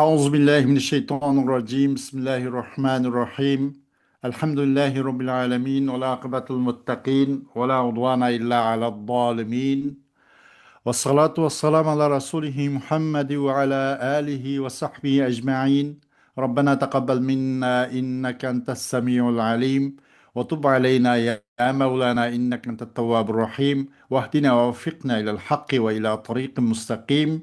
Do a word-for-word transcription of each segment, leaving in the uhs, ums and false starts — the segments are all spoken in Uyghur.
أعوذ بالله من الشيطان الرجيم. بسم الله الرحمن الرحيم. الحمد لله رب العالمين، والعاقبة للمتقين، ولا عدوان إلا على الظالمين. والصلاة والسلام على رسوله محمد وعلى آله وصحبه أجمعين. ربنا تقبل منا إنك أنت السميع العليم، وتب علينا يا مولانا إنك أنت التواب الرحيم، واهدنا ووفقنا إلى الحق وإلى طريق مستقيم،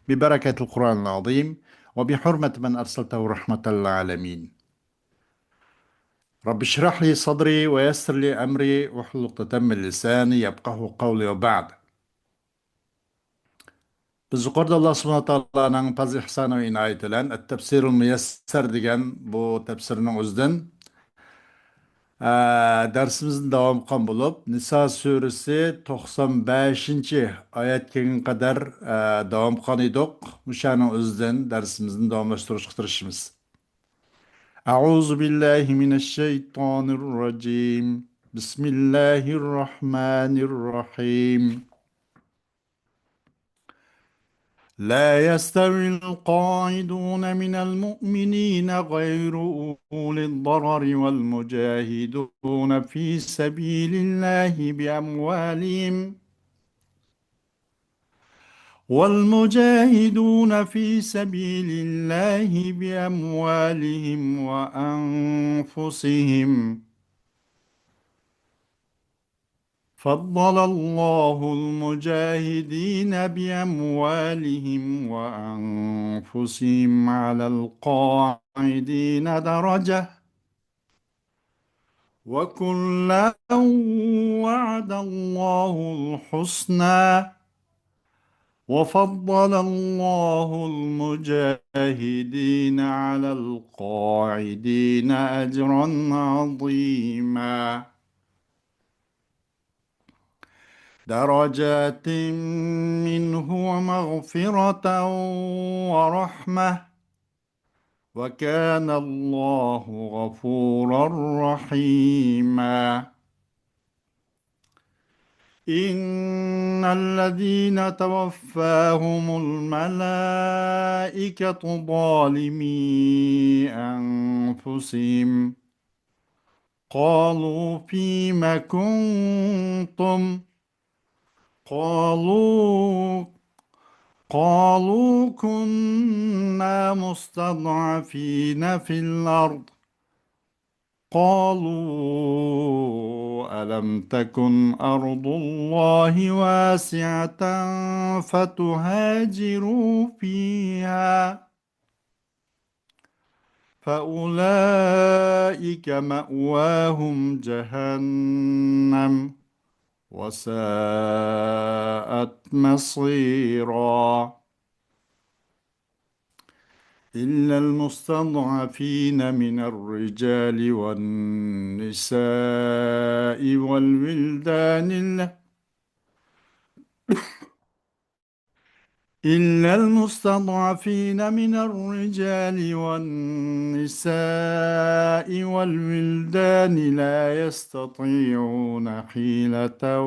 ببركة القرآن العظيم، وبحرمة من أرسلته رحمة للعالمين. رب اشرح لي صدري ويسر لي أمري واحلل عقدة من لساني يفقهوا قولي وبعد. بىز يۇقىرىدا ئاللا سۇبھانەھۇ ۋە تائالانىڭ پەزلى ئېھسانى ۋە ئىنايىتى بىلەن ئەت-تەپسىرۇل مۇيەسسەر دېگەن بۇ تەپسىرنىڭ ئۆزىدىن، ئە، دەرسىمىزنى داۋام قىلغان بولۇپ، نىسا سۈرىسى توقسان بەشىنچى ئايەتكە قەدەر، ئە، داۋام قىلغان ئىدۇق. مۇشۇنىڭ ئۆزىدىن دەرسىمىزنى داۋاملاشتۇرۇشقا تىرىشىمىز. أعوذ بالله من الشيطان الرجيم. بسم الله الرحمن الرحيم. لا يستوي القاعدون من المؤمنين غير أولي الضرر والمجاهدون في سبيل الله بأموالهم والمجاهدون في سبيل الله بأموالهم وأنفسهم. فضل الله المجاهدين بأموالهم وأنفسهم على القاعدين درجة، وكلا وعد الله الحسنى، وفضل الله المجاهدين على القاعدين أجرا عظيما. درجات منه ومغفرة ورحمة، وكان الله غفورا رحيما. إن الذين توفاهم الملائكة ظالمي أنفسهم قالوا فيم كنتم قالوا قالوا كنا مستضعفين في الأرض قالوا ألم تكن أرض الله واسعة فتهاجروا فيها فأولئك مأواهم جهنم وساءت مصيرا. إلا المستضعفين من الرجال والنساء والولدان ال- إلا المستضعفين من الرجال والنساء والولدان لا يستطيعون حيلة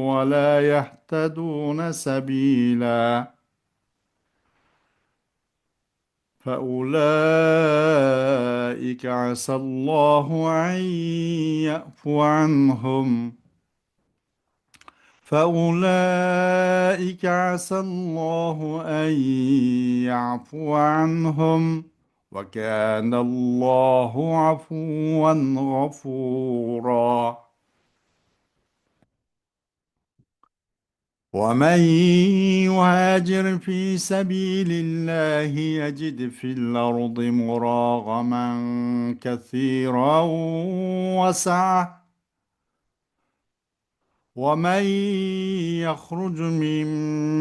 ولا يهتدون سبيلا. فأولئك عسى الله أن يعفو عنهم فأولئك عسى الله أن يعفو عنهم وكان الله عفوا غفورا. ومن يهاجر في سبيل الله يجد في الأرض مراغما كثيرا وسعة ومن يخرج من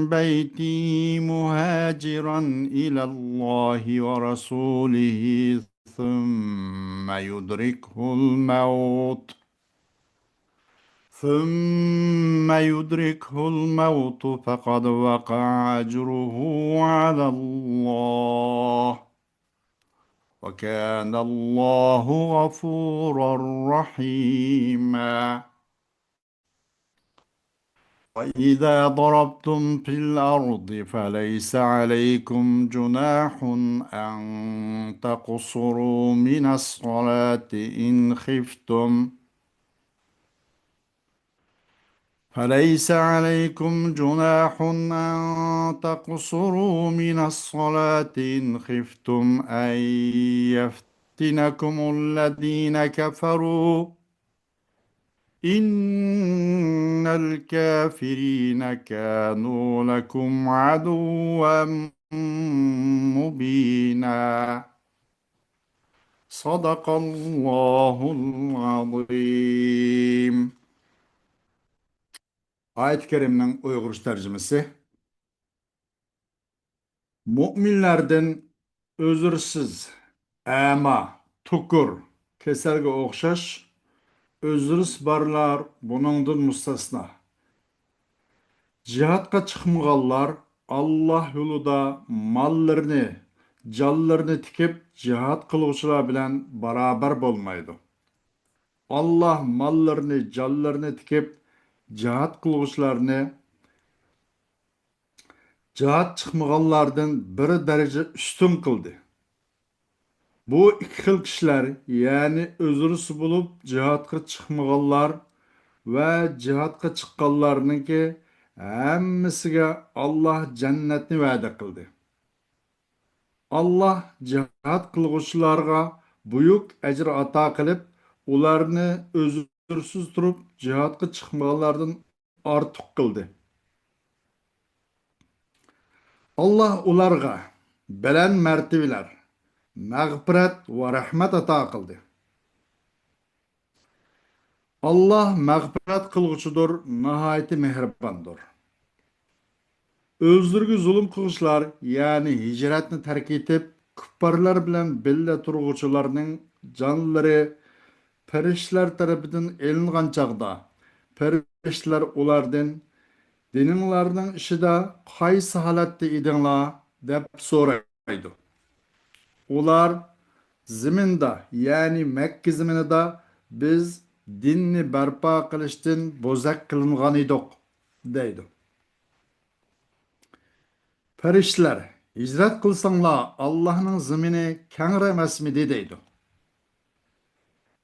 بيته مهاجرا إلى الله ورسوله ثم يدركه الموت ثم يدركه الموت فقد وقع أجره على الله وكان الله غفورا رحيما. وإذا ضربتم في الأرض فليس عليكم جناح أن تقصروا من الصلاة إن خفتم، فليس عليكم جناح أن تقصروا من الصلاة إن خفتم أن يفتنكم الذين كفروا، إن الكافرين كانوا لكم عدوا مبينا. صدق الله العظيم. ئايەت كەرىمنىڭ ئۇيغۇرچە تەرجىمىسى. مۆمىنلەردىن ئۆزرىسىز، ئەما، تۇكۇر، كېسەلگە ئوخشاش ئۆزرىسى بارلار بۇنىڭدىن مۇستەسنا. جىھادقا چىقمىغانلار ئاللاھ يولىدا ماللىرىنى، جانلىرىنى تىكىپ جىھاد قىلغۇچىلار بىلەن بارابەر بولمايدۇ. ئاللاھ ماللىرىنى، جانلىرىنى تىكىپ جىھاد قىلغۇچىلارنى جىھاد چىقمىغانلاردىن بىر دەرىجە ئۈستۈن قىلدى. بۇ ئىككى خىل كىشىلەر، يەنى ئۆزرىسى بولۇپ جىھادقا چىقمىغانلار ۋە جىھادقا چىققانلارنىڭكى ھەممىسىگە ئاللاھ جەننەتنى ۋەدە قىلدى. ئاللاھ جىھاد قىلغۇچىلارغا بۈيۈك ئەجىر ئاتا قىلىپ، ئۇلارنى ئۆزرىسىز تۇرۇپ جىھادقا چىقمىغانلاردىن ئارتۇق قىلدى. ئاللاھ ئۇلارغا بەلەن مەرتىۋىلەر، مەغپىرەت ۋە رەھمەت ئاتا قىلدى. ئاللاھ مەغپىرەت قىلغۇچىدۇر، ناھايىتى مېھرىباندۇر. ئۆزلىرىگە زۇلۇم قىلغۇچىلار، يەنى ھىجرەتنى تەرك ئېتىپ، كۇپپارلار بىلەن بىللە تۇرغۇچىلارنىڭ جانلىرى پەرىشتىلەر تەرىپىدىن ئېلىنغان چاغدا، پەرىشتىلەر ئۇلاردىن، «دىنىڭلارنىڭ ئىچىدە قايسى ھالەتتە ئىدىڭلار؟» دەپ سورايدۇ. ئۇلار، «زېمىندا، يەنى مەككە زېمىنىدا بىز دىننى بەرپا قىلىشتىن بوزەك قىلىنغان ئىدۇق» دەيدۇ. پەرىشتىلەر، «ھىجرەت قىلساڭلار، ئاللاھنىڭ زېمىنى كەڭرى ئەمەسمىدى؟» دەيدۇ.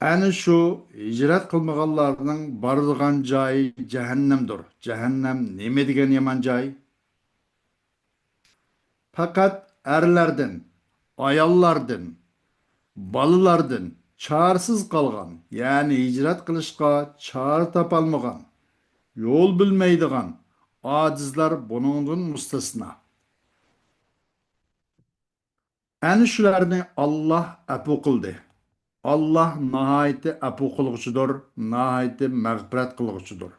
ئەنە شۇ ھىجرەت قىلمىغانلارنىڭ بارىدىغان جايى جەھەننەمدۇر. جەھەننەم نېمە دېگەن يامان جاي! پەقەت ئەرلەردىن، ئاياللاردىن، بالىلاردىن چارىسىز قالغان، يەنى ھىجرەت قىلىشقا چارە تاپالمىغان، يول بىلمەيدىغان ئاجىزلار بۇنىڭدىن مۇستەسنا. ئەنە شۇلارنى ئاللاھ ئەپۇ قىلدى. ئاللاھ ناھايىتى ئەپۇ قىلغۇچىدۇر، ناھايىتى مەغپىرەت قىلغۇچىدۇر.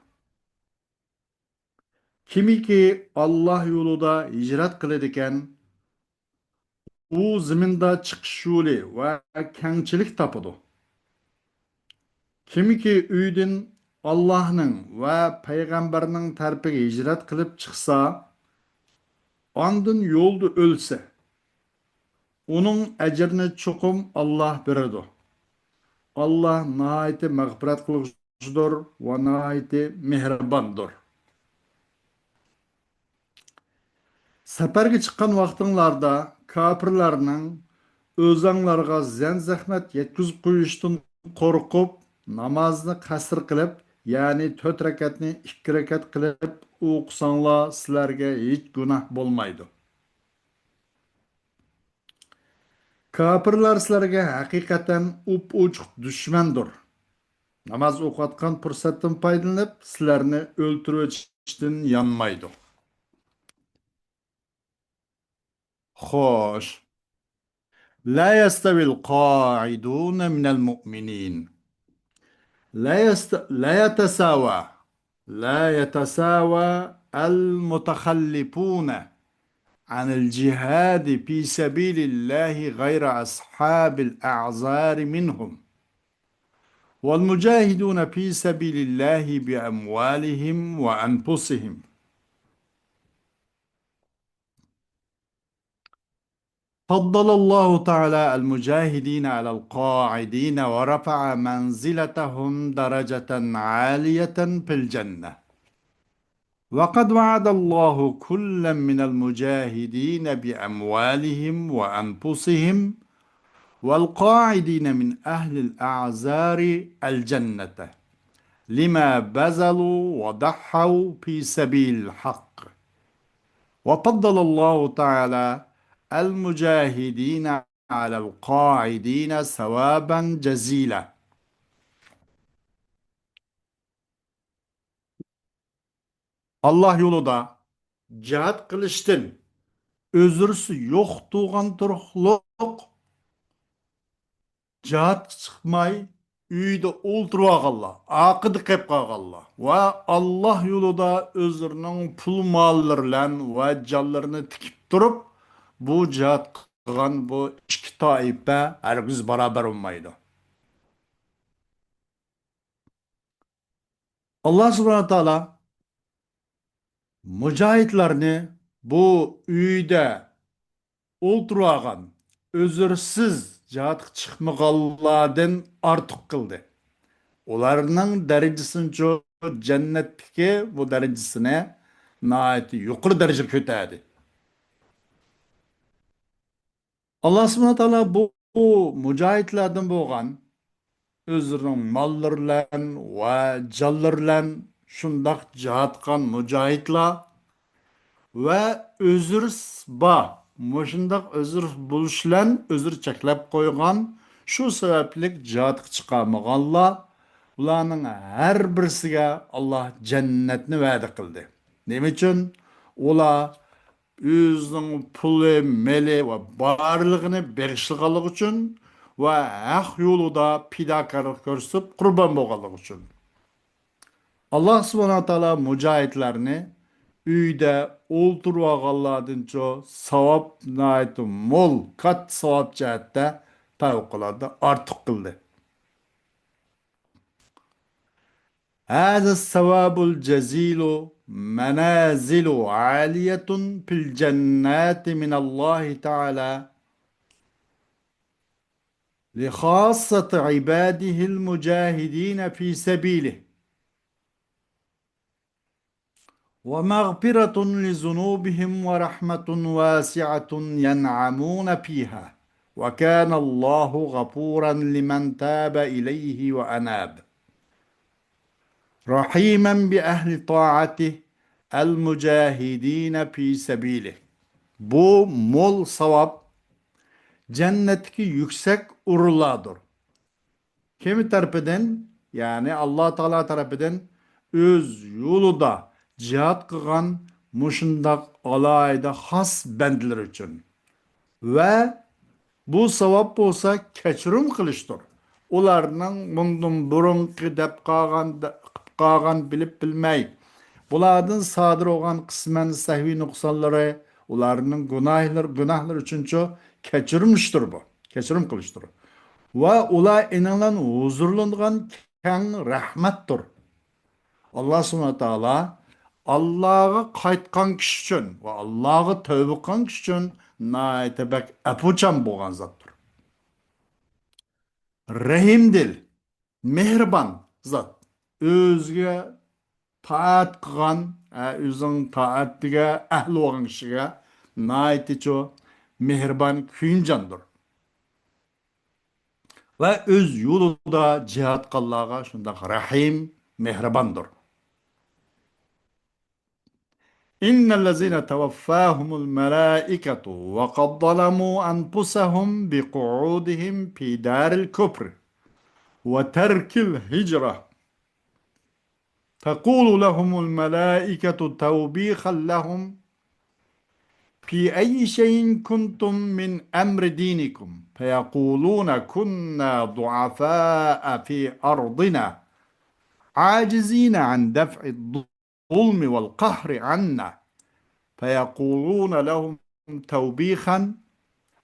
كىمكى ئاللاھ يولىدا ھىجرەت قىلىدىكەن، ئۇ زېمىندا چىقىش يولى ۋە كەڭچىلىك تاپىدۇ. كىمكى ئۆيىدىن ئاللاھنىڭ ۋە پەيغەمبەرنىڭ تەرىپىگە ھىجرەت قىلىپ چىقسا، ئاندىن يولدا ئۆلسە، ئۇنىڭ ئەجرىنى چوقۇم ئاللاھ بېرىدۇ. ئاللاھ ناھايىتى مەغپىرەت قىلغۇچىدۇر ۋە ناھايىتى مېھرىباندۇر. سەپەرگە چىققان ۋاقتىڭلاردا كاپىرلارنىڭ ئۆزەڭلارغا زىيان-زەخمەت يەتكۈزۈپ قويۇشتىن قورقۇپ، نامازنى قەسىر قىلىپ، يەنى تۆت رەكەتنى ئىككى رەكەت قىلىپ ئوقۇساڭلار، سىلەرگە ھېچ گۇناھ بولمايدۇ. كاپىرلار سىلەرگە ھەقىقەتەن ئۇپئوچۇق دۈشمەندۇر. ناماز ئوقۇۋاتقان پۇرسەتتىن پايدىلىنىپ، سىلەرنى ئۆلتۈرۈۋېتىشتىن يانمايدۇ. خوش. لا يستوي القاعدون من المؤمنين. لا يست-، لا يتساوى، لا يتساوى المتخلفون عن الجهاد في سبيل الله غير أصحاب الأعذار منهم، والمجاهدون في سبيل الله بأموالهم وأنفسهم. فضل الله تعالى المجاهدين على القاعدين ورفع منزلتهم درجة عالية في الجنة. وقد وعد الله كلا من المجاهدين بأموالهم وأنفسهم والقاعدين من أهل الأعذار الجنة لما بذلوا وضحوا في سبيل الحق. وفضل الله تعالى المجاهدين على القاعدين ثوابا جزيلا. ئاللاھ يولىدا جىھاد قىلىشتىن ئۆزرىسى يوق تۇرغان تۇرۇقلۇق، جىھادقا چىقماي، ئۆيدە ئولتۇرۇۋالغانلار، ئارقىدا قېلىپ قالغانلار ۋە ئاللاھ يولىدا ئۆزلىرىنىڭ پۇل ماللىرى بىلەن ۋە جانلىرىنى تىكىپ تۇرۇپ، بۇ جىھاد قىلغان بۇ ئىككى تائىپە ھەرگىز باراۋەر بولمايدۇ. ئاللاھ سۇبھانەھۇ ۋە تائالا مۇجاھىدلارنى بۇ ئۆيدە ئولتۇرۇۋالغان، ئۆزرىسىز جىھادقا چىقمىغانلاردىن ئارتۇق قىلدى. ئۇلارنىڭ دەرىجىسىنىچۇ، جەننەتتىكى بۇ دەرىجىسىنى ناھايىتى يۇقىرى دەرىجىگە كۆتەردى. ئاللاھ سۇبھانەھۇ ۋە تائالا بۇ مۇجاھىدلاردىن بولغان، ئۆزلىرىنىڭ ماللىرى بىلەن ۋە جانلىرى بىلەن شۇنداق جىھاد قىلغان مۇجاھىدلار ۋە ئۆزرىسى بار، مۇشۇنداق ئۆزرىسى بولۇش بىلەن ئۆزرە چەكلەپ قويغان، شۇ سەۋەبلىك جىھادقا چىقالمىغانلار، بۇلارنىڭ ھەر بىرسىگە ئاللاھ جەننەتنى ۋەدە قىلدى. نېمە ئۈچۈن؟ ئۇلار ئۆزىنىڭ پۇلى، مېلى ۋە بارلىقىنى بېغىشلىغانلىقى ئۈچۈن ۋە ھەق يولىدا پىداكارلىق كۆرسىتىپ قۇربان بولغانلىقى ئۈچۈن. ئاللاھ سۇبھانەھۇ ۋە تائالا مۇجاھىدلارنى ئۆيدە ئولتۇرۇۋالغانلاردىنچۇ ساۋاب ناھايىتى مول، كاتتا ساۋاب جەھەتتە پەۋقۇلئاددە ئارتۇق قىلدى. هذا الثواب الجزيل منازل عالية في الجنات من الله تعالى لخاصة عباده المجاهدين في سبيله، ومغفرة لذنوبهم ورحمة واسعة ينعمون فيها، وكان الله غفورا لمن تاب إليه وأناب، رحيما بأهل طاعته المجاهدين في سبيله. بۇ مول ساۋاب جەننەتتىكى يۈكسەك ئورۇنلاردۇر. كىم تەرىپىدىن؟ يەنى ئاللاھ تائالا تەرىپىدىن ئۆز يولىدا جىھاد قىلغان مۇشۇنداق ئالاھىدە خاس بەندىلەر ئۈچۈن. ۋە بۇ ساۋاب بولسا كەچۈرۈم قىلىشتۇر. ئۇلارنىڭ مۇندىن بۇرۇنقى دەپ قالغان، قىلىپ قالغان، بىلىپ بىلمەي، بۇلاردىن سادىر بولغان قىسمەن سەھۋىي نۇقسانلىرى، ئۇلارنىڭ گۇناھلىرى، گۇناھلىرى ئۈچۈنچۇ كەچۈرمىشتۇر بۇ. كەچۈرۈم قىلىشتۇر. ۋە ئۇلار ئېنىڭلان ھۇزۇرلىنىدىغان كەڭ رەھمەتتۇر. ئاللاھ سۇبھانەھۇ ۋە تائالا ئاللاھقا قايتقان كىشى ئۈچۈن ۋە ئاللاھقا تەۋبە قىلغان كىشى ئۈچۈن ناھايىتى بەك ئەپۇچان بولغان زاتتۇر. رەھىمدىل، مېھرىبان زات. ئۆزىگە تائەت قىلغان، ئە، ئۆزىنىڭ تائەتىگە ئەھلى بولغان كىشىگە ناھايىتىچۇ مېھرىبان، كۆيۈمجاندۇر. ۋە ئۆز يولىدا جىھاد قىلغانلارغا شۇنداق رەھىم، مېھرىباندۇر. إن الذين توفاهم الملائكة وقد ظلموا أنفسهم بقعودهم في دار الكفر وترك الهجرة تقول لهم الملائكة توبيخا لهم: في أي شيء كنتم من أمر دينكم؟ فيقولون: كنا ضعفاء في أرضنا عاجزين عن دفع الظلم والقهر عنا. فيقولون لهم توبيخا: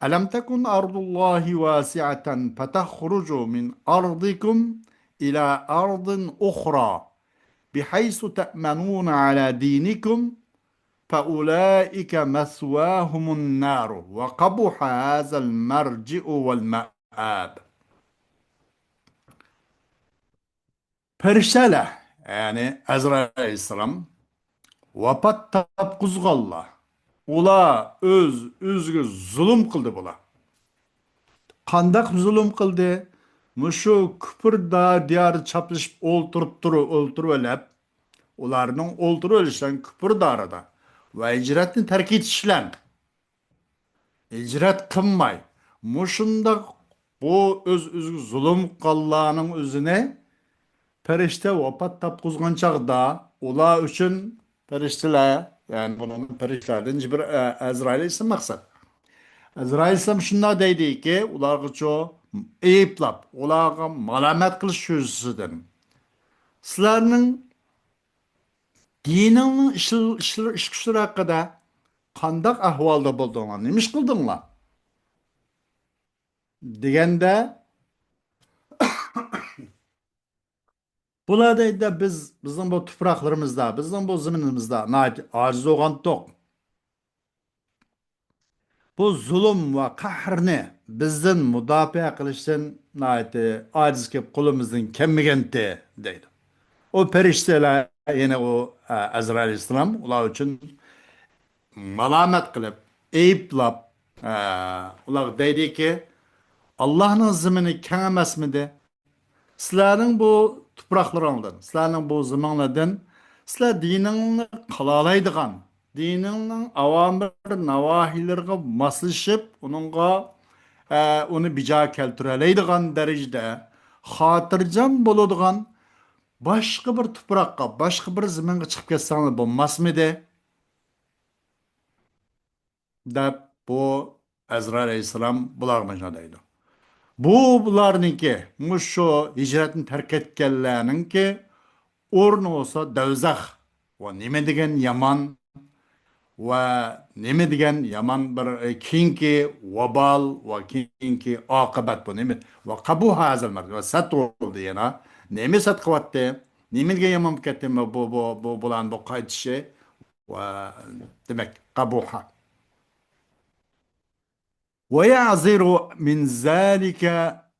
ألم تكن أرض الله واسعة فتخرجوا من أرضكم إلى أرض أخرى بحيث تأمنون على دينكم فأولئك مثواهم النار وقبح هذا المرجع والمآب. پەرىشتىلەر، يەنى ئەزرائىل ئەلەيھىسسالام، ۋاپات تاپقۇزغانلار. ئۇلار ئۆز-ئۆزىگە زۇلۇم قىلدى بۇلار. قانداق زۇلۇم قىلدى؟ مۇشۇ كۇپر دا-، دىيارىدا چاپلىشىپ ئولتۇرۇپ تۇرۇپ، ئولتۇرۇۋېلىپ، ئۇلارنىڭ ئولتۇرۇۋېلىشلارنى كۇپر دارىدا ۋە ھىجرەتنى تەرك ئېتىشلەن. ھىجرەت قىلماي، مۇشۇنداق بۇ ئۆز-ئۆزىگە زۇلۇم قىلغانلارنىڭ ئۆزىنى پەرىشتە ۋاپات تاپقۇزغان چاغدا ئۇلار ئۈچۈن پەرىشتىلەر، يەنى بۇنىڭ پەرىشتىلەردىن بىر، ئە، ئەزرائىل ئەلەيھىسسالام مەقسەت. ئەزرائىل ئەلەيھىسسالام شۇنداق دەيدىكى، ئۇلارغىچۇ ئەيىبلاپ، ئۇلارغا مالامەت قىلىش يۈزىسىدىن، سىلەرنىڭ دىنىڭنىڭ ئىش، ئىش، ئىش كۈچلىرى ھەققىدە قانداق ئەھۋالدا بولدۇڭلار؟ نېمە ئىش قىلدىڭلار؟ دېگەندە، بۇلار دەيدۇ، بىز، بىزنىڭ بۇ تۇپراقلىرىمىزدا، بىزنىڭ بۇ زېمىنىمىزدا ناھايىتى ئاجىز بولغانتۇق. بۇ زۇلۇم ۋە قەھرنى بىزدىن مۇداپىئە قىلىشتىن ناھايىتى ئاجىز كېلىپ، قولىمىزدىن كەلمىگەنتى، دەيدۇ. ئۇ پەرىشتىلەر، يەنى ئۇ، ئە، ئەزرائىل ئەلەيھىسسالام ئۇلار ئۈچۈن مالامەت قىلىپ، ئەيىبلاپ، ئە، ئۇلارغا دەيدىكى، ئاللاھنىڭ زېمىنى كەڭ ئەمەسمىدى؟ سىلەرنىڭ بۇ تۇپراقلىرىڭدىن، سىلەرنىڭ بۇ زېمىنلاردىن سىلەر دىنىڭنى قىلالايدىغان، دىنىڭنىڭ ئاۋامىر ناۋاھىلىرىغا ماسلىشىپ، ئۇنىڭغا، ئە، ئۇنى بىجا كەلتۈرەلەيدىغان دەرىجىدە خاتىرجەم بولىدىغان باشقا بىر تۇپراققا، باشقا بىر زېمىنغا چىقىپ كەتسەڭلار بولماسمىدى؟ دەپ بۇ ئەزرائىل ئەلەيھىسسالام بۇلارغا مۇشۇنداق دەيدۇ. بۇ بۇلارنىڭكى، مۇشۇ ھىجرەتنى تەرك ئەتكەنلەرنىڭكى ئورنى بولسا دەۋزەخ. ۋە نېمە دېگەن يامان، ۋە نېمە دېگەن يامان بىر، ئە، كېيىنكى ۋابال ۋە كېيىنكى ئاقىۋەت بۇ نېمە؟ ۋە قەبۇھە ھازىل مەرد، ۋە سەت بولدى يەنە. نېمە سەت قىلىۋەتتى؟ نېمە دېگەن يامان بولۇپ كەتتى بۇ، بۇ، بۇ، بۇلارنىڭ بۇ قايتىشى؟ ۋە دېمەك، قەبۇھە. ويعذر من ذلك،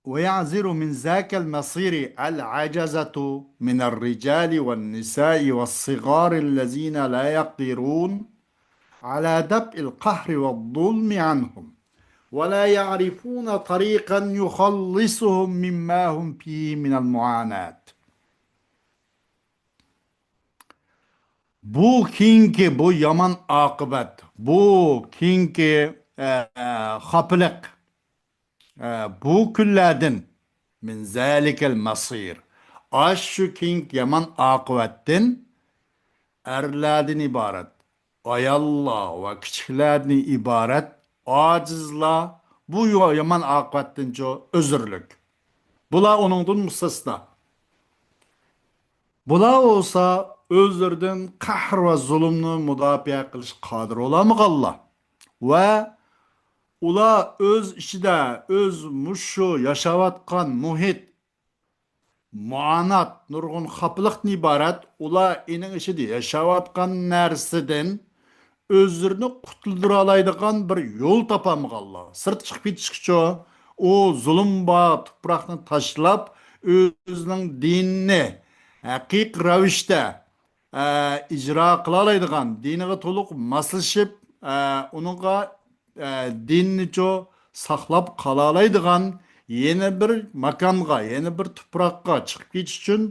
ويعذر من ذاك المصير العجزة من الرجال والنساء والصغار الذين لا يقدرون على دفع القهر والظلم عنهم، ولا يعرفون طريقا يخلصهم مما هم فيه من المعاناة. بۇ كېيىنكى، بۇ يامان ئاقىۋەت، بۇ كېيىنكى، ئە، ئە، خاپىلىق، ئە، بۇ كۈنلەردىن، من ذلك المصير، ئاشۇ كېيىنكى يامان ئاقىۋەتتىن ئەرلەردىن ئىبارەت، ئاياللار ۋە كىچىكلەردىن ئىبارەت ئاجىزلار بۇ يو-، يامان ئاقىۋەتتىنچۇ ئۆزۈرلۈك. بۇلار ئۇنىڭدىن مۇستەسنا. بۇلار بولسا ئۆزلىرىدىن قەھر ۋە زۇلۇمنى مۇداپىئە قىلىشقا قادىر بولالمىغانلار ۋە ئۇلار ئۆز ئىچىدە، ئۆز مۇشۇ ياشاۋاتقان مۇھىت، مۇئانات، نۇرغۇن خاپىلىقتىن ئىبارەت، ئۇلار ئېنىڭ ئىچىدە ياشاۋاتقان نەرسىدىن ئۆزلىرىنى قۇتۇلدۇرالايدىغان بىر يول تاپالمىغانلار. سىرتقا چىقىپ كېتىشكىچۇ، ئۇ زۇلۇم بار تۇپراقنى تاشلاپ، ئۆزىنىڭ دىنىنى ھەقىقىي رەۋىشتە، ئە، ئىجرا قىلالايدىغان، دىنىغا تولۇق ماسلىشىپ، ئە، ئۇنىڭغا، ئە، دىننىچۇ ساقلاپ قالالايدىغان يەنە بىر ماكانغا، يەنە بىر تۇپراققا چىقىپ كېتىش ئۈچۈن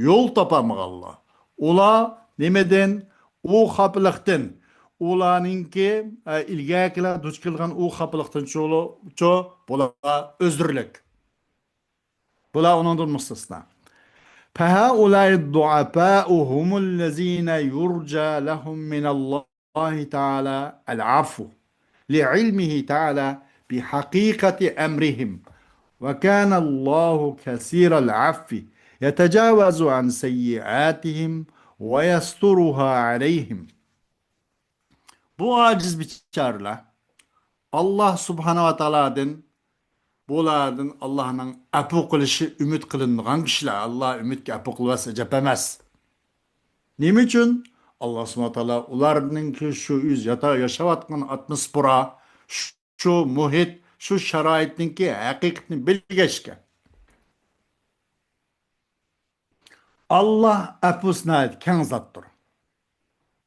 يول تاپالمىغانلار. ئۇلار نېمىدىن؟ ئۇ خاپىلىقتىن، ئۇلارنىڭكى، ئە، ئىلگەركىلەر دۇچ كەلگەن ئۇ خاپىلىقتىن چۇ، چۇ، بۇلار ئۆزرىلىك. بۇلار ئۇنىڭدىن مۇستەسنا. فهؤلاء الضعفاء هم الذين يرجى لهم من الله تعالى العفو لعلمه تعالى بحقيقة أمرهم، وكان الله كثير العفو يتجاوز عن سيئاتهم ويسترها عليهم. بۇ ئاجىز بىچارىلەر ئاللاھ سۇبھانەھۇ ۋە تائالادىن، بۇلاردىن ئاللاھنىڭ ئەپۇ قىلىشى ئۈمىد قىلىنىدىغان كىشىلەر. ئاللاھ ئۈمىدكە ئەپۇ قىلىۋەتسە ئەجەب ئەمەس. نېمە ئۈچۈن؟ ئاللاھ سۇبھانەھۇ ۋە تائالا ئۇلارنىڭكى شۇ ئۆز ياتا-، ياشاۋاتقان ئاتموسفېرا، شۇ مۇھىت، شۇ شارائىتنىڭكى ھەقىقىتىنى بىلگەچكە. ئاللاھ ئەپۇسى ناھايىتى كەڭ زاتتۇر.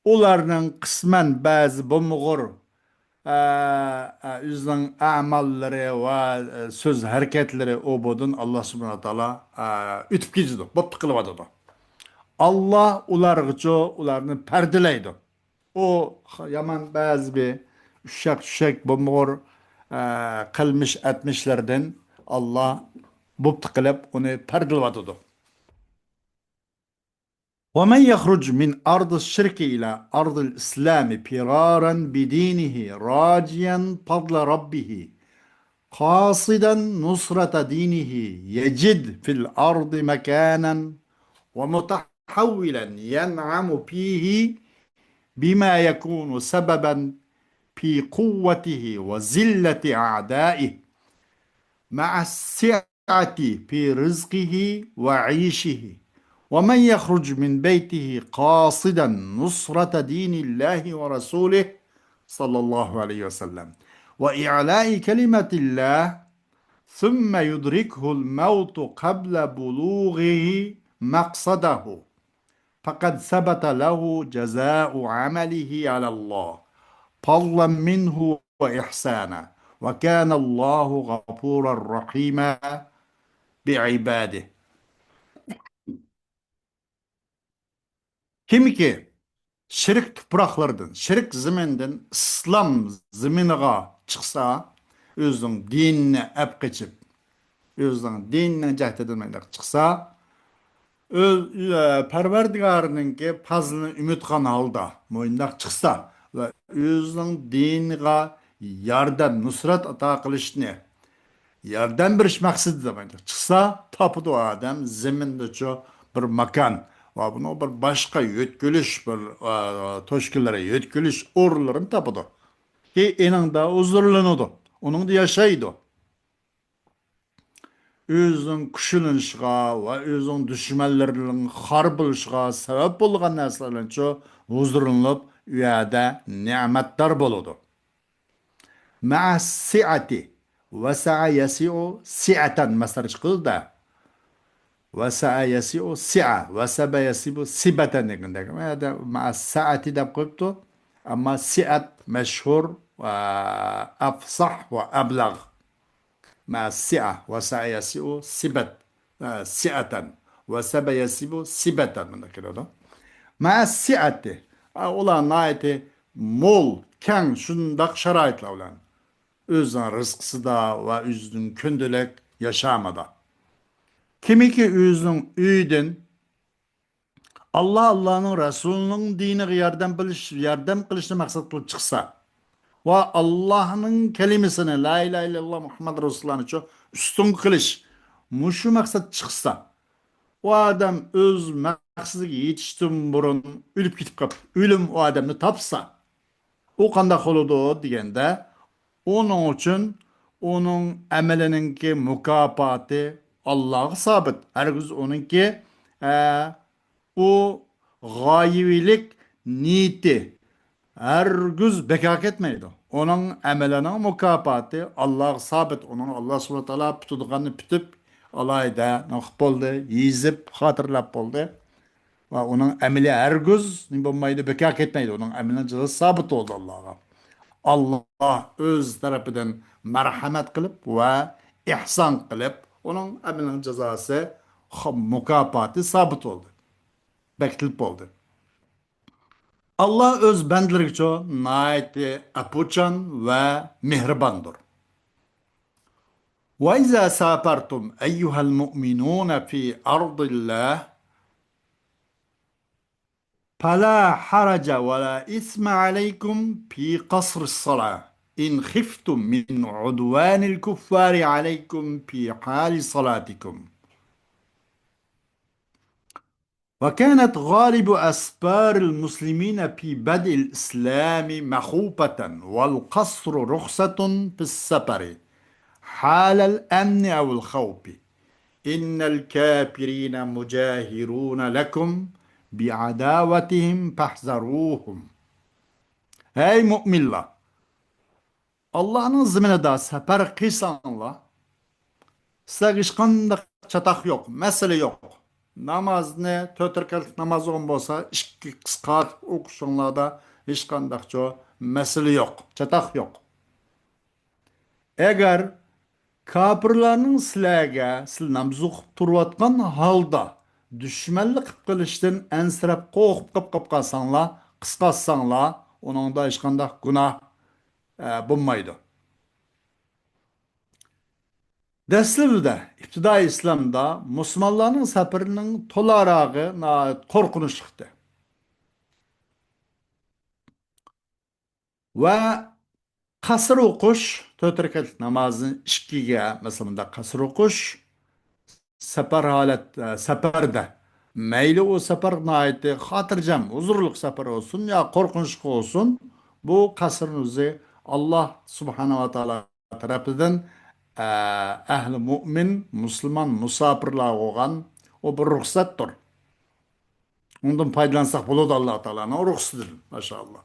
ئۇلارنىڭ قىسمەن بەزى بولمىغۇر، ئە، ئە، ئۆزىنىڭ ئەماللىرى ۋە، ئە، سۆز ھەرىكەتلىرى ئۇ بۇدىن ئاللا سۇبھانەھۇ ۋە تائالا، ئە، ئۆتۈپ كېتىدۇ، بوپتۇ قىلىۋاتىدۇ. ئاللا ئۇلارغىچۇ ئۇلارنى پەردىلەيدۇ. ئۇ يامان بەزى بىر ئۈششەك-چۈششەك بولمىغۇر، ئە، قىلمىش ئەتمىشلىرىدىن ئاللا بوپتۇ قىلىپ ئۇنى پەردىلەۋاتىدۇ. ومن يخرج من أرض الشرك إلى أرض الإسلام فرارا بدينه راجيا فضل ربه قاصدا نصرة دينه يجد في الأرض مكانا ومتحولا ينعم فيه بما يكون سببا في قوته وذلة أعدائه مع السعة في رزقه وعيشه، ومن يخرج من بيته قاصدا نصرة دين الله ورسوله صلى الله عليه وسلم وإعلاء كلمة الله ثم يدركه الموت قبل بلوغه مقصده فقد ثبت له جزاء عمله على الله فضلا منه وإحسانا وكان الله غفورا رحيما بعباده. كىمكى شىرك تۇپراقلىرىدىن، شىرك زېمىندىن ئىسلام زېمىنىغا چىقسا، ئۆزىنىڭ دىنىنى ئەپ قېچىپ، ئۆزىنىڭ دىنىنىڭ جەھدىدىن مۇنداق چىقسا، ئۆز، ئە، پەرۋەردىگارىنىڭكى پەزلىنى ئۈمىد قىلغان ھالدا مۇنداق چىقسا ۋە ئۆزىنىڭ دىنىغا ياردەم، نۇسرەت ئاتا قىلىشنى، ياردەم بېرىش مەقسىتىدە مۇنداق چىقسا، تاپىدۇ ئادەم زېمىندىچۇ بىر ماكان ۋە بۇنىڭ بىر باشقا يۆتكىلىش، بىر، ئە، توشكىلىرى، يۆتكىلىش ئورۇنلىرىنى تاپىدۇ. كېيىن ئېنىڭدا ھۇزۇرلىنىدۇ، ئۇنىڭدا ياشايدۇ. ئۆزىنىڭ كۈچلىنىشىغا ۋە ئۆزىنىڭ دۈشمەنلىرىنىڭ خار بولۇشىغا سەۋەب بولغان نەرسىلەرنىڭچۇ ھۇزۇرلىنىپ، ئۇ يەردە نېمەتدار بولىدۇ. مەئە سىئەتى، ۋەسەئە يەسىئۇ سىئەتەن مەسەلە چىقىدۇ-دە. ۋەسەئە يەسىئۇ سىئە، ۋەسەبە يەسىبۇ سىبەتەن دېگەندەك. مەئە سەئەتى دەپ قويۇپتۇ. ئەمما سىئەت مەشھۇر، ئە، ئەفساھ ۋە ئەبلەغ. مەئە سىئە، ۋەسەئە يەسىئۇ سىبەت، ئە، سىئەتەن، ۋەسەبە يەسىبۇ سىبەتەن مۇنداق كېلىدۇ. مەئە سىئەتى، ئە، ئۇلار ناھايىتى مول، كەڭ، شۇنداق شارائىتلار بىلەن ئۆزىنىڭ رىزقىسىدا ۋە ئۆزىنىڭ كۈندىلىك ياشامىدا. كىمكى ئۆزىنىڭ ئۆيىدىن ئاللا، ئاللانىڭ رەسۇلىنىڭ دىنىغا ياردەم قىلىش، ياردەم قىلىشنى مەقسەت قىلىپ چىقسا ۋە ئاللانىڭ كەلىمىسىنى، لا ئىلاھە ئىللاللا مۇھەممەد رەسۇلۇللانىچۇ ئۈستۈن قىلىش، مۇشۇ مەقسەت چىقسا، ئۇ ئادەم ئۆز مەقسىتىگە يېتىشتىن بۇرۇن ئۆلۈپ كېتىپ قاپتۇ. ئۆلۈم ئۇ ئادەمنى تاپسا، ئۇ قانداق بولىدۇ دېگەندە، ئۇنىڭ ئۈچۈن ئۇنىڭ ئەمىلىنىڭكى مۇكاپاتى ئاللاغا سابىت. ھەرگىز ئۇنىڭكى، ئە، ئۇ غايىۋىلىك نىيىتى ھەرگىز بىكار كەتمەيدۇ. ئۇنىڭ ئەمىلىنىڭ مۇكاپاتى ئاللاغا سابىت. ئۇنىڭ ئاللا سۇبھانەھۇ ۋە تائالا پۈتىدىغاننى پۈتۈپ ئالايدە، نېمە قىلىپ بولدى، يېزىپ، خاتىرىلەپ بولدى. ۋە ئۇنىڭ ئەمىلى ھەرگىز نېمە بولمايدۇ، بىكار كەتمەيدۇ. ئۇنىڭ ئەمىلىنىڭ جازاسى سابىت بولىدۇ ئاللاغا. ئاللا ئۆز تەرىپىدىن مەرھەمەت قىلىپ ۋە ئېھسان قىلىپ، ئۇنىڭ ئەمىلىنىڭ جازاسى، خ-، مۇكاپاتى سابىت بولدى. بەكىتىلىپ بولدى. ئاللا ئۆز بەندىلىرىگىچۇ ناھايىتى ئەپۇچان ۋە مېھرىباندۇر. وإذا سافرتم أيها المؤمنون في أرض الله فلا حرج ولا إثم عليكم في قصر الصلاة إن خفتم من عدوان الكفار عليكم في حال صلاتكم. وكانت غالب أسفار المسلمين في بدء الإسلام مخوفة، والقصر رخصة في السفر حال الأمن أو الخوف. إن الكافرين مجاهرون لكم بعداوتهم فاحذروهم. ھەي مۇئمىنلار! ئاللانىڭ زېمىنىدا سەپەر قىلساڭلار، سىلەرگە ھېچقانداق چاتاق يوق، مەسىلە يوق. نامازنى، تۆت رەكەتلىك ناماز بولغان بولسا، ئىككى قىسقارتىپ ئوقۇشۇڭلاردا ھېچقانداقچۇ مەسىلە يوق، چاتاق يوق. ئەگەر كاپىرلارنىڭ سىلەرگە، سىلەر ناماز ئوقۇپ تۇرۇۋاتقان ھالدا دۈشمەنلىك قىلىپ قېلىشتىن ئەنسىرەپ، قورقۇپ قاپ، قاپ قالساڭلار، قىسقارتساڭلار، ئۇنىڭدا ھېچقانداق گۇناھ، ئە، بولمايدۇ. دەسلىپىدە، ئىپتىدائىي ئىسلامدا مۇسۇلمانلارنىڭ سەپىرىنىڭ تولا راغى ناھايىتى قورقۇنچلۇقتى. ۋە قەسىر ئوقۇش، تۆت رەكەتلىك نامازنى ئىككىگە، مەسىلەن، مۇنداق قەسىر ئوقۇش، سەپەر ھالەت، ئە، سەپەردە، مەيلى ئۇ سەپەر ناھايىتى خاتىرجەم، ھۇزۇرلۇق سەپەر بولسۇن يا قورقۇنچلۇق بولسۇن، بۇ قەسىرنى ئۆزى ئاللا سۇبھانەھۇ ۋە تائالا تەرىپىدىن، ئە، ئەھلى مۇئمىن، مۇسۇلمان مۇساپىرلارغا بولغان ئۇ بىر رۇخسەتتۇر. ئۇندىن پايدىلانساق بولىدۇ ئاللا تائالانىڭ رۇخسىتىدىن، ماشائاللا.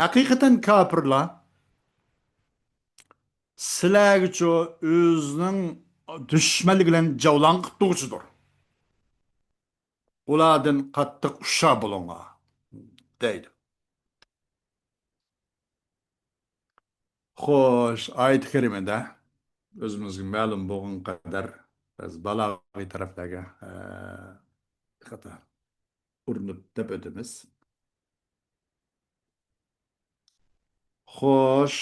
ھەقىقەتەن كاپىرلار سىلەرگىچۇ ئۆزىنىڭ دۈشمەنلىرى بىلەن جەۋلان قىلىپ تۇرغۇچىدۇر. ئۇلاردىن قاتتىق ئۇششاق بولۇڭلار، دەيدۇ. خوش، ئايەت كەرىمىدە ئۆزىمىزگە مەلۇم بولغان قەدەر بەزى بالاغىي تەرەپلەرگە، ئە، خاتا ئۇرۇنۇپ دەپ ئۆتىمىز. خوش.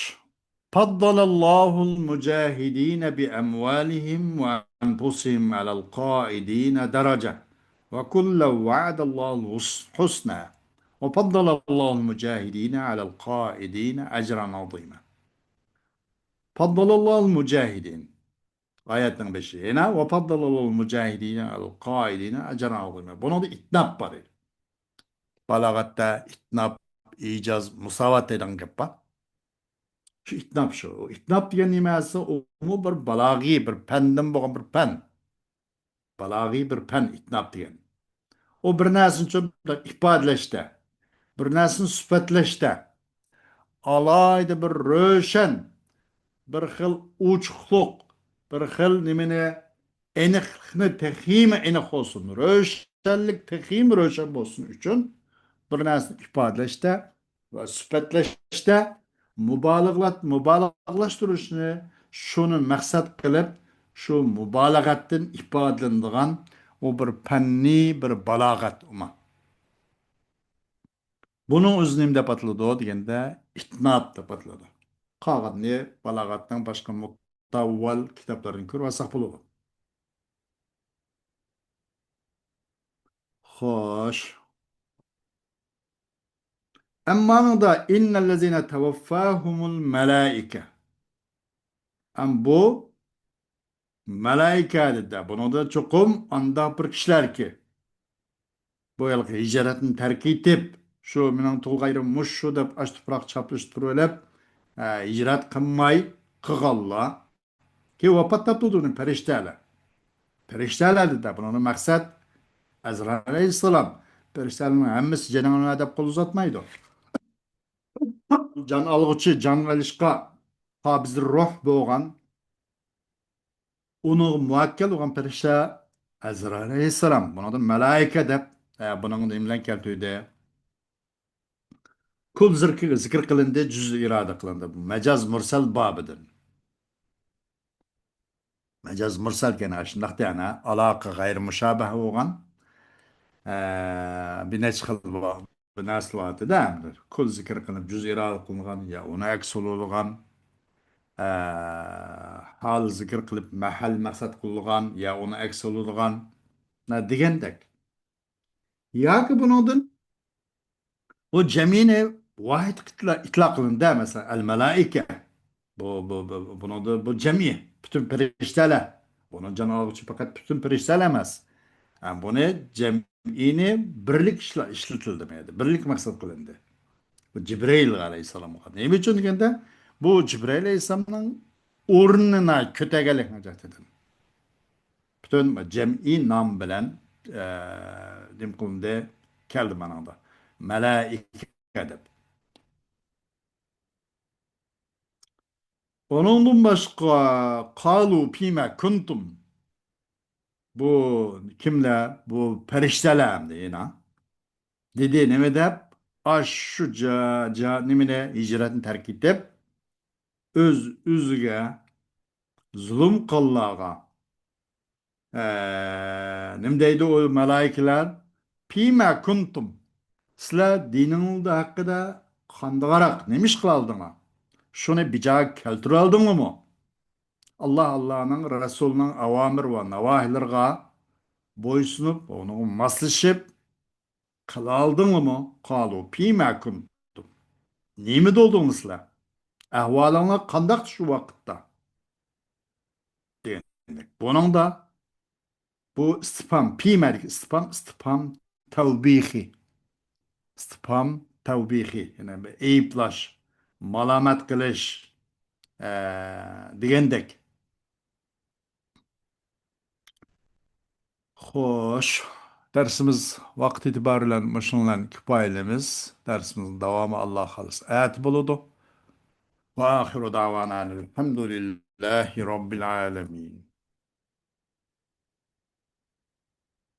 فضل الله المجاهدين بأموالهم وأنفسهم على القاعدين درجة وكلا وعد الله الحسنى وفضل الله المجاهدين على القاعدين أجرا عظيما. فضل الله المجاهدين. ئايەتنىڭ بېشى. يەنە وفضل الله المجاهدين على القاعدين أجرا عظيما. بۇنىڭدا ئىتناب بار ئىدى. بالاغەتتە ئىتناب، ئىجاز، مۇساۋات دەيدىغان گەپ بار. شۇ ئىتناب شۇ. ئىتناب دېگەن نېمە دېسە، ئۇمۇ بىر بالاغىي، بىر پەندىن بولغان بىر پەن. بالاغىي بىر پەن ئىتناب دېگەن. ئۇ بىر نەرسىنى شۇنداق ئىپادىلەشتە، بىر نەرسىنى سۈپەتلەشتە ئالاھىدە بىر روشەن، بىر خىل ئوچۇقلۇق، بىر خىل نېمىنى، ئېنىقلىقنى تېخىمۇ ئېنىق بولسۇن، روشەنلىك تېخىمۇ روشەن بولسۇن ئۈچۈن بىر نەرسىنى ئىپادىلەشتە ۋە سۈپەتلەشتە مۇبالىغىلەت-، مۇبالىغىلەشتۈرۈشنى، شۇنى مەقسەت قىلىپ، شۇ مۇبالىغەتتىن ئىپادىلىنىدىغان ئۇ بىر پەننىي بىر بالاغەت ئۇمۇ. بۇنىڭ ئۆزى نېمە دەپ ئاتىلىدۇ دېگەندە، ئىتناب دەپ ئاتىلىدۇ. قالغىنىنى بالاغەتنىڭ باشقا مۇتەۋۋەل كىتابلىرىدىن كۆرۈۋالساق بولىدۇ. خوش. ئەمما مۇندا إن الذين توفاهم الملائكة. ئەم بۇ مەلائىكە دېدى. بۇنىڭدا چوقۇم ئانداق بىر كىشىلەركى، بۇ ھېلىقى ھىجرەتنى تەرك ئېتىپ، شۇ مېنىڭ تۇغۇلغان يېرىم مۇشۇ دەپ ئاش تۇپراق چاپلىشىپ تۇرۇۋېلىپ، ئە، ھىجرەت قىلماي قىلغانلار. كېيىن ۋاپات تاپتۇ دېدى پەرىشتەلەر. پەرىشتەلەر دېدى. بۇنىڭدا مەقسەت ئەزرائىل ئەلەيھىسسالام. پەرىشتەلەرنىڭ ھەممىسى جېنىڭنى دەپ قول ئۇزاتمايدۇ. جان ئالغۇچى، جان ئېلىشقا قابىز روھ بولغان، ئۇنىڭغا مۇۋەككىل بولغان پەرىشتە ئەزرائىل ئەلەيھىسسالام. بۇنىڭدا مەلائىكە دەپ، ئە، بۇنىڭ نېمە بىلەن كەلتۈردى؟ كۇل زىكىر، زىكىر قىلىندى، جۈز ئىرادە قىلىندى. مەجاز مۇرسەل بابىدىن. مەجاز مۇرسەل كەن ئاشۇنداق دېگەن، ھە؟ ئالاقە غەيرىي مۇشابىھە بولغان. ئە، بىر نەچچە خىل بار. بىر نەرسە بارتىدە، كۇل زىكىر قىلىنىپ، جۈز ئىرادە قىلىنغان، يا ئۇنى ئەكس ئولىغان، ئە، ھال زىكىر قىلىپ، مەھەل مەقسەت قىلىنغان، يا ئۇنى ئەكس ئولىغان، دېگەندەك. ياكى بۇنىڭدىن بۇ جەمئىينى ۋاھىد ئىتلا-، ئىتلاق قىلىندى، مەسىلەن، ئەل مەلائىكە. بۇ، بۇ، بۇ، بۇنىڭدا بۇ جەمئىي، پۈتۈن پەرىشتەلەر. بۇنىڭ جان ئالغۇچى پەقەت پۈتۈن پەرىشتەلەر ئەمەس. ھە، بۇنى جەمئىينى بىرلىك ئىشلا-، ئىشلىتىلدى بۇ يەردە. بىرلىك مەقسەت قىلىندى. بۇ جىبرىئىل ئەلەيھىسسالامغا. نېمە ئۈچۈن دېگەندە، بۇ جىبرىئىل ئەلەيھىسسالامنىڭ ئورنىنى كۆتەرگەنلىكنىڭ جەھىتىدىن. پۈتۈن جەمئىي نام بىلەن، ئە، نېمە قىلىندى؟ كەلدى مانىڭدا. مەلائىكە دەپ. ئۇنىڭدىن باشقا، قالۇ فىما كۇنتۇم. بۇ كىملەر؟ بۇ پەرىشتىلەر ئەمدى يەنە. دېدى، نېمە دەپ؟ ئاشۇ جا-، جا-، نېمىنى، ھىجرەتنى تەرك ئېتىپ، ئۆز-ئۆزىگە زۇلۇم قىلغانلارغا، ئە، نېمە دەيدۇ ئۇ مالايىكىلەر؟ فيما كنتم. سىلەر دىنىڭلار ھەققىدە قاندىغاراق، نېمە ئىش قىلالدىڭلار؟ شۇنى بىجاغا كەلتۈرەلدىڭلارمۇ؟ ئاللا، ئاللانىڭ، رەسۇلىنىڭ ئاۋامىر ۋە ناۋاھىلىرىغا بويسۇنۇپ، ئۇنىڭغا ماسلىشىپ قىلالدىڭلارمۇ؟ قالۇ فيما كنتم. نېمىدە ئىدىڭلار سىلەر؟ ئەھۋالىڭلار قانداقتى شۇ ۋاقىتتا؟ دېگەندەك. بۇنىڭدا بۇ ئىستىپھام، فيما دېگەن ئىستىپھام، ئىستىپھام تەۋبىخى. ئىستىپھام تەۋبىخى، يەنى بىر ئەيىبلەش، مالامەت قىلىش، ئە، دېگەندەك. خوش، دەرسىمىز ۋاقىت ئېتىبارى بىلەن مۇشۇنىڭ بىلەن كۇپايىلىمىز. دەرسىمىزنىڭ داۋامى ئاللا خالىسا ئەتە بولىدۇ. وآخر دعوانا أن الحمد لله رب العالمين.